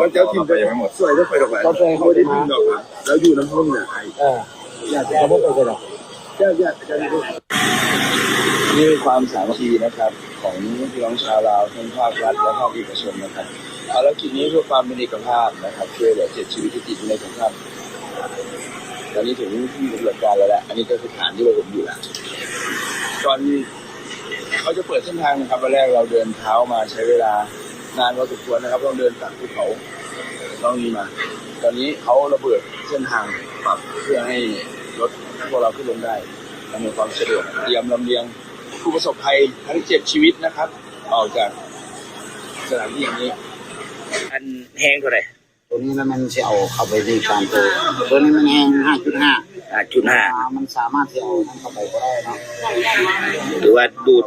ວ່າເຈົ້າຖິ້ມໄປ ເຂົາຍັງບໍ່ໝົດ ຊ່ວຍບໍ່ໄປດອກ ເຂົາຊ່ວຍເຂົາ ບໍ່ໄດ້ຖິ້ມດອກ ເຂົາຢູ່ນຳເຮົານີ້ແຫຼະ ເອີ ຢ້ານແຕ່ເຂົາບໍ່ໄປໃສດອກ ຢ້ານ ຢ້ານ ຢ້ານ ນີ້ຄືຄວາມສາມັກຄີນະຄັບ ຂອງພີ່ນ້ອງຊາວລາວ ທັງພາກລັດ ແລະ ພາກເອກະຊົນນະຄັບ ພາລະກິດນີ້ເພື່ອຄວາມເປັນເອກະພາບນະຄັບ ຊ່ວຍເຫຼືອເຈັດຊີວິດທີ່ຕິດຢູ່ໃນສົງຄາມ ຕອນນີ້ເຖິງທີ່ປະຕິບັດການແລ້ວແຫຼະ ອັນນີ້ກໍຄືຖານທີ່ວ່າຜົມຢູ່ແລ້ວ ກ່ອນ เขาจะเปิดเส้นทางนะครับ วันแรกเราเดินเท้ามาใช้เวลานานพอสมควรนะครับ ต้องเดินตัดภูเขาต้องนี้มา ตอนนี้เขาระเบิดเส้นทางปรับเพื่อให้รถพวกเราขึ้นลงได้อำนวยความสะดวก เตรียมลำเลียงผู้ประสบภัยทั้งเจ็ดชีวิตนะครับ ออกจากสถานที่แห่งนี้ ອັນແຮງເທົ່າໃດ? ຕົວນີ້ລະແມ່ນຊິເອົາເຂົ້າໄປໃນການໂຕ ຕົວນີ້ມັນແຮງຫ້າຈຸດຫ້າ ຫ້າຈຸດຫ້າ ອ່າ ມັນສາມາດຊິເອົານັ້ນເຂົ້າໄປບໍ່ໄດ້ເນາະ ຫຼືວ່າດູດ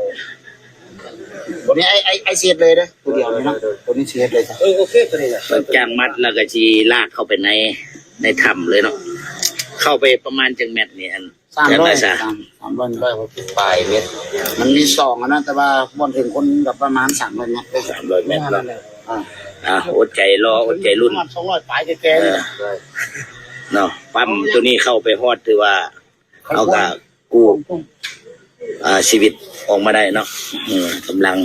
ຕົວນີ້ໄອ້ ໄອ້ ໄອ້ຊິເຮັດເລີຍເດີ້ ຕົວດຽວນີ້ເນາະ ຕົວນີ້ຊິເຮັດເລີຍ ເອີ ໂອເຄ ຕົວນີ້ນະ ມັນຈ້າງມັດແລ້ວກໍຊິລາກເຂົ້າໄປໃນ ໃນຖ້ຳເລີຍເນາະ ເຂົ້າໄປປະມານຈັກແມັດນີ້ ອັນ ສາມຮ້ອຍ ສາມ ສາມຮ້ອຍ ຮ້ອຍຫົກສິບປາຍແມັດ ມັນມີຊ່ອງອັນນັ້ນ ແຕ່ວ່າບ່ອນເຖິງຄົນກໍປະມານສາມຮ້ອຍແມັດເດ້ ສາມຮ້ອຍແມັດເນາະ ອ່າ ອ່າ ອົດໃຈລໍ ອົດໃຈລຸ້ນ ປະມານສອງຮ້ອຍປາຍແກ່ໆ ເອີ ນີ້ແຫຼະ ເນາະ ປ້ຳຕົວນີ້ເຂົ້າໄປຮອດ ຖືວ່າເຮົາກໍກູ້ ອ່າ ຊີວິດອອກມາໄດ້ເນາະ ເອີ ກຳລັງ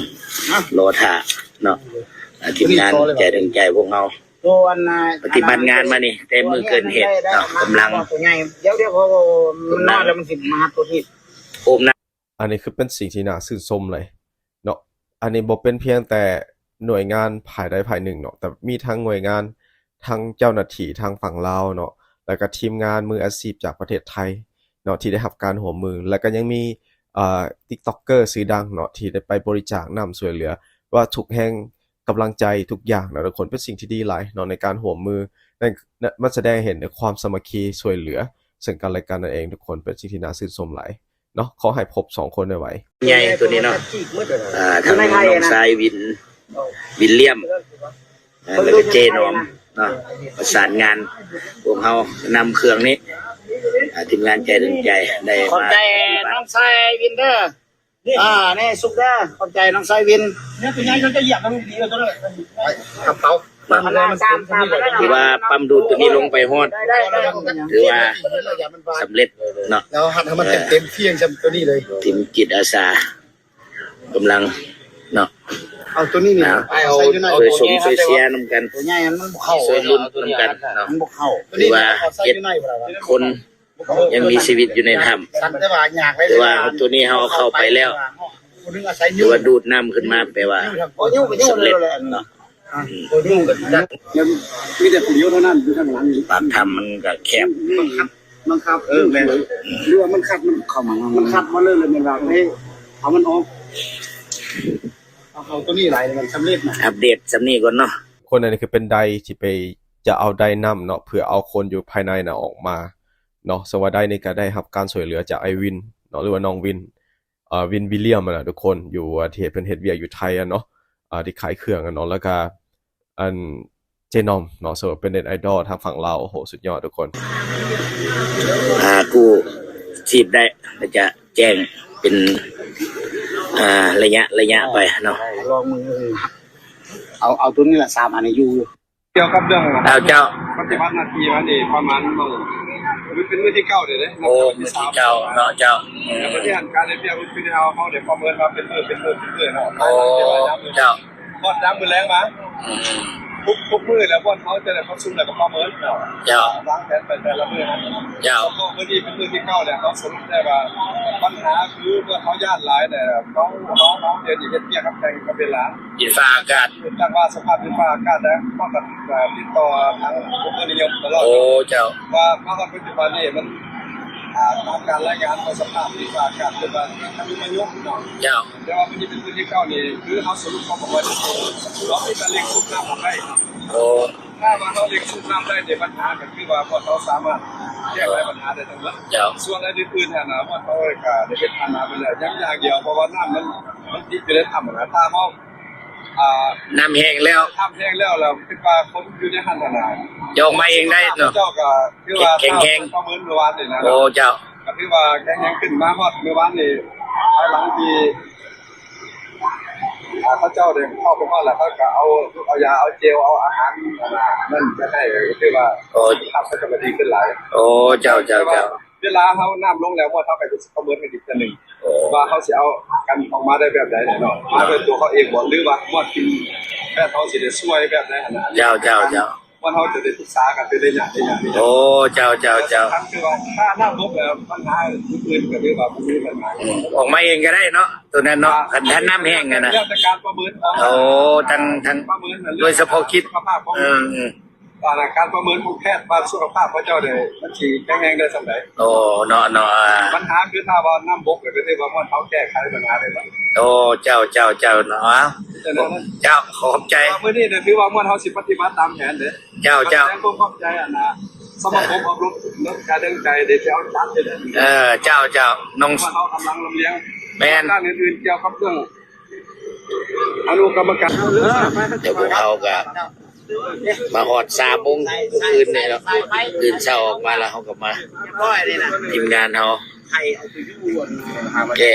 ລໍຖ້າເນາະ ທີມງານໃຈເຖິງໃຈພວກເຮົາ ໂຕອັນນ່າ ປະຕິບັດງານມານີ້ ແຕ່ມື້ເກີດເຫດເນາະ ກຳລັງ ໂຕໃຫຍ່ ດຽວໆ ເຂົາມັນນອນແລ້ວມັນຊິມາຫາໂຕທີ່ ໂອມນະ. ອັນນີ້ຄືເປັນສິ່ງທີ່ໜ້າຊື່ນຊົມເລີຍເນາະ. ອັນນີ້ບໍ່ເປັນພຽງແຕ່ໜ່ວຍງານຝ່າຍໃດຝ່າຍໜຶ່ງເນາະ ແຕ່ມີທັງໜ່ວຍງານ ທັງເຈົ້າໜ້າທີ່ທາງຝັ່ງລາວເນາະ ແລ້ວກໍທີມງານມືອາຊີບຈາກປະເທດໄທເນາະ ທີ່ໄດ້ຮັບການຮ່ວມມື ແລ້ວກໍຍັງມີ ເອີ ຕິກຕັອກເກີຊື່ດັງເນາະ ທີ່ໄດ້ໄປບໍລິຈາກນ້ຳຊ່ວຍເຫຼືອ ວ່າທຸກແຮງ ກຳລັງໃຈທຸກຢ່າງນະທຸກຄົນ ເປັນສິ່ງທີ່ດີຫຼາຍເນາະ ໃນການຮ່ວມມື ນັ້ນ ມັນສະແດງໃຫ້ເຫັນເຖິງຄວາມສາມັກຄີຊ່ວຍເຫຼືອເຊິ່ງກັນແລະກັນນັ້ນເອງທຸກຄົນ ເປັນສິ່ງທີ່ໜ້າຊື່ນຊົມຫຼາຍເນາະ. ຂໍໃຫ້ພົບສອງຄົນໄວໆ. ໃຫຍ່ຕົວນີ້ເນາະ ອ່າ ທາງນ້ອງຊາຍວິນ ວິນລຽມ ແລ້ວກໍເຈໜອມເນາະ ປະສານງານ ພວກເຮົານຳເຄື່ອງນີ້ ອ່າ ທີມງານໃຈເຖິງໃຈ ໄດ້ ຂອບໃຈ ມາ ນ້ອງຊາຍວິນເດີ. ອ່າ ນີ້ສຸກເດີ ຂອບໃຈນ້ອງຊາຍວິນ ເນຍ ຕົວໃຫຍ່ຈົນຈະຢຽບມັນດີເລີຍ ຕົວນັ້ນ ກະເປົາ ຖືວ່າປ້ຳດູດຕົວນີ້ລົງໄປຮອດ ຖືວ່າສຳເລັດເນາະ ແລ້ວຮັດໃຫ້ມັນເຕັມໆພຽງຊ່ຳຕົວນີ້ເລີຍ ທີມຈິດອາສາກຳລັງເນາະ ເອົາຕົວນີ້ນີ້ ເອົາ ຊ່ວຍຊົມຊ່ວຍເຊຍນຳກັນ ຕົວໃຫຍ່ມັນບໍ່ເຂົ້າ ຊ່ວຍລຸ້ນນຳກັນເນາະ ມັນບໍ່ເຂົ້າ ຖືວ່າເຈັດຄົນ ຍັງມີຊີວິດຢູ່ໃນຖ້ຳ ແຕ່ວ່າໂຕນີ້ເຮົາເອົາເຂົ້າໄປແລ້ວ ຫຼືວ່າດູດນ້ຳຂຶ້ນມາ ແປວ່າສຳເລັດເນາະ ອືມ ມີແຕ່ຜູ້ດຽວເທົ່ານັ້ນຢູ່ທາງຫຼັງ ປາກຖ້ຳມັນກໍແຄບ ມັນຄັບ ເອີ ແມ່ນ ຫຼືວ່າມັນຄັບ ມັນເຂົ້າມາ ມັນຄັບມາເລີຍ ແລ້ວແມ່ນວ່າ ເອີ ເອົາມັນອອກ ເອົາເຂົ້າໂຕນີ້ຫຼາຍ ມັນສຳເລັດນະ ອັບເດດສ່ຳນີ້ກ່ອນເນາະ ຄົນອັນນີ້ຄືເປັນໄດທີ່ໄປ ຈະເອົາໄດນ້ຳເນາະ ເພື່ອເອົາຄົນຢູ່ພາຍໃນນະອອກມາ ເນາະ ເຊິ່ງວ່າໄດນີ້ກໍໄດ້ຮັບການຊ່ວຍເຫຼືອຈາກອ້າຍວິນເນາະ ຫຼືວ່ານ້ອງວິນ ເອີ ວິນວິລຽມຫັ້ນນະທຸກຄົນ ຢູ່ ທີ່ເພິ່ນເຮັດວຽກຢູ່ໄທຫັ້ນເນາະ ເອີ ທີ່ຂາຍເຄື່ອງຫັ້ນເນາະ ແລ້ວກະ ອັນ ເຈນອມເນາະ ເຊິ່ງວ່າເປັນເນັດໄອດອລທາງຝັ່ງລາວ ໂອ້ໂຫ ສຸດຍອດທຸກຄົນ ອ່າ ກູ້ຊີບໄດ້ ກໍຈະແຈ້ງເປັນ ອ່າ ໄລຍະໄລຍະໄປເນາະ ລອງມື ເອົາ ເອົາຕົວນີ້ລະ ສາມອັນນີ້ຢູ່ ກ່ຽວກັບເລື່ອງ ເອົາເຈົ້າ ປະຕິບັດໜ້າທີ່ມານີ້ປະມານມື້ ມັນເປັນມື້ທີເກົ້າເດ້ເດ້ ໂອ້ ມື້ທີເກົ້າເນາະເຈົ້າ ແລ້ວກໍທີ່ຫັ້ນການເຮັດວຽກມັນຄືເຮົາ ເຮົາໄດ້ປະເມີນມາເປັນມື້ ເປັນມື້ ເປັນມື້ເນາະ ໂອ້ ເຈົ້າ ຮອດຍາມມື້ແລງມາ ອືມ ທຸກ ທຸກມື້ແລ້ວ ບ່ອນເຮົາຈະໄດ້ປະຊຸມ ແລ້ວກໍປະເມີນເນາະ ເຈົ້າ ວາງແຜນໄປແຕ່ລະມື້ນະ ເຈົ້າ ສະເພາະມື້ນີ້ເປັນມື້ທີເກົ້າແລ້ວ ເຮົາສະຫຼຸບໄດ້ວ່າ ບັນຫາຄືບ່ອນເຮົາຢ້ານຫຼາຍແຕ່ເຮົາ ເຮົາ ເຮົາດຽວນີ້ເຮັດວຽກກັບແຂວງກັບເວລາ ດິນຟ້າອາກາດ ຈັ່ງວ່າສະພາບດິນຟ້າອາກາດນະ ເຮົາກໍຕິດຕໍ່ທາງອຸຕຸນິຍົມຕະຫຼອດ ໂອ້ ເຈົ້າ ວ່າມາຮອດປັດຈຸບັນນີ້ມັນ ອ່າ ຕາມການລາຍງານຂອງສະພາບດິນຟ້າອາກາດ ເອີ້ນວ່າພາຍຸມາຍຸເນາະ ເຈົ້າ ແຕ່ວ່າມື້ນີ້ເປັນມື້ທີເກົ້ານີ້ ຄືເຮົາສະຫຼຸບຂໍ້ມູນໄວ້ ເຮົາມີແຕ່ເລັ່ງສູບນ້ຳອອກໄດ້ເນາະ ໂອ້ ຖ້າວ່າເຮົາເລັ່ງສູບນ້ຳໄດ້ນີ້ ບັນຫາກໍຄືວ່າພວກເຮົາສາມາດແກ້ໄຂບັນຫາໄດ້ທັງໝົດ ເຈົ້າ ສ່ວນອັນອື່ນໆຫັ້ນນະ ພວກເຮົາກໍໄດ້ເຮັດຜ່ານມາໄປແລ້ວ ຍັງຢ່າງດຽວ ເພາະວ່ານ້ຳມັນ ມັນຕິດຢູ່ໃນຖ້ຳຫັ້ນນະ ຖ້າເຮົາ ອ່າ ນ້ຳແຫ້ງແລ້ວ ນ້ຳແຫ້ງແລ້ວ ແລ້ວຄິດວ່າຄົນຢູ່ໃນຫັ້ນຫັ້ນນະ ຈະອອກມາເອງໄດ້ເນາະ ເຈົ້າກໍຄືວ່າ ແຂງແຮງ ປະເມີນມື້ວານນີ້ນະ ໂອ້ ເຈົ້າ ກໍຖືວ່າແຂງແຮງຂຶ້ນ ມາຮອດມື້ວານນີ້ ພາຍຫຼັງທີ່ ອ່າ ເຂົາເຈົ້າໄດ້ເຂົ້າໄປຮອດແລ້ວ ເຂົາກໍເອົາ ເອົາຢາ ເອົາເຈວ ເອົາອາຫານ ອັນນັ້ນໄປໃຫ້ ກໍຖືວ່າ ໂອ້ ສະພາບເຂົາເຈົ້າກໍດີຂຶ້ນຫຼາຍ ໂອ້ ເຈົ້າ ເຈົ້າ ເຈົ້າ ເວລາເຮົານ້ຳລົງແລ້ວ ພວກເຮົາກໍຈະປະເມີນກັນອີກເທື່ອໜຶ່ງ ວ່າເຮົາຊິເອົາກັນອອກມາໄດ້ແບບໃດແຫຼະເນາະ ມາດ້ວຍຕົວເຂົາເອງບໍ່ ຫຼືວ່າມອດທີມແພດເຮົາຊິໄດ້ຊ່ວຍແບບໃດຫັ້ນນະ ເຈົ້າ ເຈົ້າ ເຈົ້າ ວ່າເຮົາຈະໄດ້ປຶກສາກັນເປັນໄລຍະ ໄລຍະນີ້ ໂອ້ ເຈົ້າ ເຈົ້າ ເຈົ້າ ຄືວ່າຖ້ານ້ຳລົງແລ້ວ ບັນຫາອື່ນໆກໍຖືວ່າບໍ່ມີບັນຫາ ອືມ ອອກມາເອງກໍໄດ້ເນາະ ຕົວນັ້ນເນາະ ຄັນຖ້ານ້ຳແຫ້ງຫັ້ນນະ ແລ້ວແຕ່ການປະເມີນຂອງ ໂອ້ ທັງ ທັງ ປະເມີນ ໂດຍສະເພາະກິດ ສຸຂະພາບຂອງ ເອີ ເອີ ວ່າການປະເມີນຂອງແພດວ່າສຸຂະພາບເຂົາເຈົ້າໄດ້ ມັນຊິແຂງແຮງໄດ້ສ່ຳໃດ ໂອ້ ເນາະ ເນາະ ອ່າ ບັນຫາຄືຖ້າວ່ານ້ຳບົກ ກໍຄືວ່າມ່ວນເຮົາແກ້ໄຂບັນຫາໄດ້ບໍ່ ໂອ້ ເຈົ້າ ເຈົ້າ ເຈົ້າ ເນາະ ເຈົ້າ ຂອບໃຈ ມື້ນີ້ຖືວ່າມ່ວນເຮົາຊິປະຕິບັດຕາມແຜນເດ້ ເຈົ້າ ເຈົ້າ ແສດງຄວາມຂອບໃຈ ອັນນ່າ ສະມາຄົມອອກລົບລົດກາເດີນໄກເດ້ ທີ່ເຮົາຈັດຢູ່ເດ້ ເອີ ເຈົ້າ ເຈົ້າ ນ້ອງ ເຮົາກຳລັງລຳລຽງ ແມ່ນ ດ້ານອື່ນໆກ່ຽວກັບເລື່ອງ ອະນຸກຳມະການ ດຽວພວກເຮົາກໍມາຮອດສາມໂມງຄືນນີ້ເນາະ ຕື່ນເຊົ້າອອກມາແລ້ວເຮົາກໍມາ ທີມງານເຮົາແກ່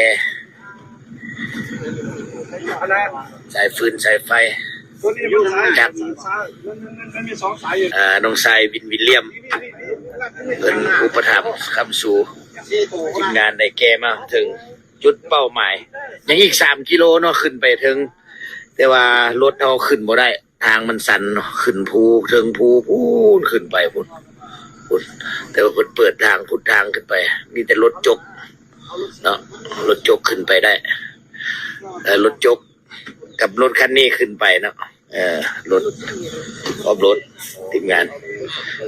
ສາຍຟືນສາຍໄຟ ຈັດ ອ່າ ນ້ອງຊາຍວິນ ວິນລຽມ ເພິ່ນອຸປະຖຳຄ້ຳຊູ ທີມງານໄດ້ແກ່ມາເຖິງ ຈຸດເປົ້າໝາຍ ຍັງອີກສາມກິໂລເນາະ ຂຶ້ນໄປເທິງ ແຕ່ວ່າລົດເຮົາຂຶ້ນບໍ່ໄດ້ ທາງມັນຊັນເນາະ ຂຶ້ນພູເທິງພູພຸ້ນ ຂຶ້ນໄປພຸ້ນ ພຸ້ນ ແຕ່ວ່າເພິ່ນເປີດທາງ ຂຸດທາງຂຶ້ນໄປ ມີແຕ່ລົດຈົກເນາະ ລົດຈົກຂຶ້ນໄປໄດ້ ເອີ ລົດຈົກກັບລົດຄັນນີ້ຂຶ້ນໄປເນາະ ເອີ ລົດອອຟໂຣດ ທີມງານ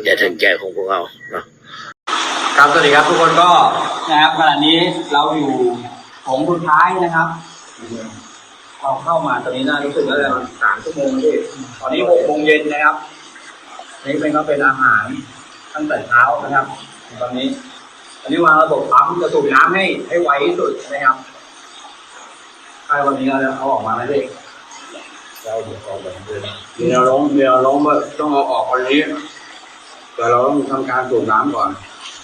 ໃຈເຖິງໃຈຂອງພວກເຮົາເນາະ. ครับ สวัสดีครับทุกคน ก็นะครับ ขณะนี้เราอยู่โถงสุดท้ายนะครับ เราเข้ามาตรงนี้น่ารู้สึกว่าจะประมาณสามชั่วโมงนะพี่ ตอนนี้หกโมงเย็นนะครับ นี่เป็น ก็เป็นอาหารตั้งแต่เช้านะครับ ตอนนี้ อันนี้วางระบบปั๊มจะสูบน้ำให้ ให้ไวที่สุดนะครับ ใช่ วันนี้เราจะเอาออกมาไหมพี่ เราเดี๋ยวออกแบบเดิม เดี๋ยวลง เดี๋ยวลงว่าต้องเอาออกวันนี้ แต่เราต้องทำการสูบน้ำก่อน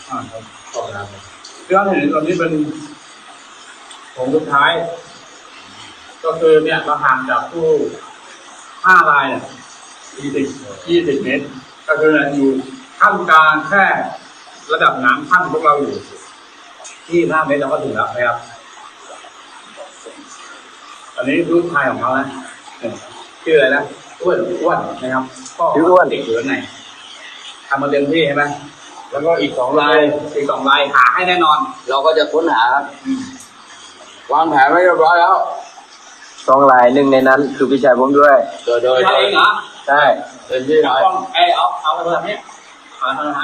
อ่า ครับ ออกน้ำ ที่เราเห็นตอนนี้เป็นโถงสุดท้าย ก็คือเนี่ย เราห่างจากตู้ห้ารายเนี่ย ยี่สิบ ยี่สิบเมตร ก็คืออยู่ท่ามกลางแค่ระดับน้ำขั้นพวกเราอยู่ ยี่สิบห้าเมตร เราก็ถึงแล้วนะครับ อันนี้ลูกชายของเขานะ ชื่ออะไรนะ อ้วน อ้วนนะครับ พ่อ ชื่ออ้วน ติดอยู่ข้างใน ทำมาเต็มที่ใช่ไหม แล้วก็อีกสองราย อีกสองราย หาให้แน่นอน เราก็จะค้นหาครับ อืม วางแผนไว้เรียบร้อยแล้ว ສອງລາຍ ໜຶ່ງໃນນັ້ນຄືພີ່ຊາຍຜົມດ້ວຍ ໂດຍ ໂດຍ ພີ່ຊາຍເອງເຫລໍ? ໃຊ່ ເປັນພີ່ຊາຍ ເອົາກ້ອງ ເອີ ເອົາ ເອົາໄປເບິ່ງນີ້ ຫາ ຫາ ຫາ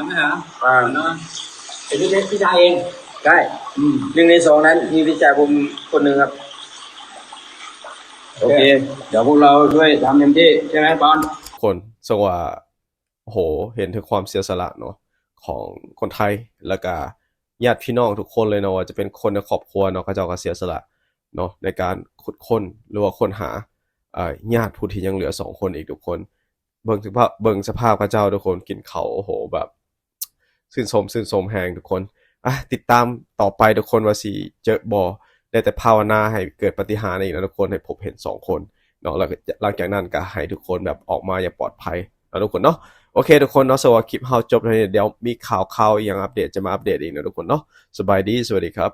ອ່າ ເນາະ ເປັນພີ່ຊາຍເອງ ໃຊ່ ອືມ ໜຶ່ງໃນສອງນັ້ນມີພີ່ຊາຍຜົມຄົນໜຶ່ງຄັບ ໂອເຄ ດຽວພວກເຮົາຊ່ວຍທຳເຕັມທີ່ ໃຊ່ໄໝ ປອນ? ຄົນ ສະວ່າ ໂຫ ເຫັນເຖິງຄວາມເສຍສະຫຼະເນາະ ຂອງຄົນໄທ ແລ້ວກະຍາດພີ່ນ້ອງທຸກຄົນເລີຍເນາະ ວ່າຈະເປັນຄົນໃນຄອບຄົວເນາະ ເຂົາເຈົ້າກໍເສຍສະຫຼະເນາະ ໃນການຂຸດຄົ້ນ ຫຼືວ່າຄົ້ນຫາ ຍາດຜູ້ທີ່ຍັງເຫຼືອສອງຄົນອີກທຸກຄົນ ເບິ່ງສະພາບ ເບິ່ງສະພາບເຂົາເຈົ້າທຸກຄົນ ກິນເຂົ້າ ໂອ້ໂຫ ແບບ ຊື່ນຊົມ ຊື່ນຊົມແຮງທຸກຄົນ ອ່ະ ຕິດຕາມຕໍ່ໄປທຸກຄົນວ່າຊິເຈີບໍ່ ໄດ້ແຕ່ພາວະນາໃຫ້ເກີດປາຕິຫານອີກນະທຸກຄົນ ໃຫ້ພົບເຫັນສອງຄົນເນາະ ແລ້ວຫຼັງຈາກນັ້ນກໍໃຫ້ທຸກຄົນແບບອອກມາຢ່າງປອດໄພເນາະທຸກຄົນເນາະ ໂອເຄທຸກຄົນເນາະ ສຳລັບຄລິບເຮົາຈົບເທົ່ານີ້ ດຽວມີຂ່າວໆອີ່ຫຍັງອັບເດດຈະມາອັບເດດອີກນະທຸກຄົນເນາະ ສະບາຍດີ ສະຫວັດດີຄັບ.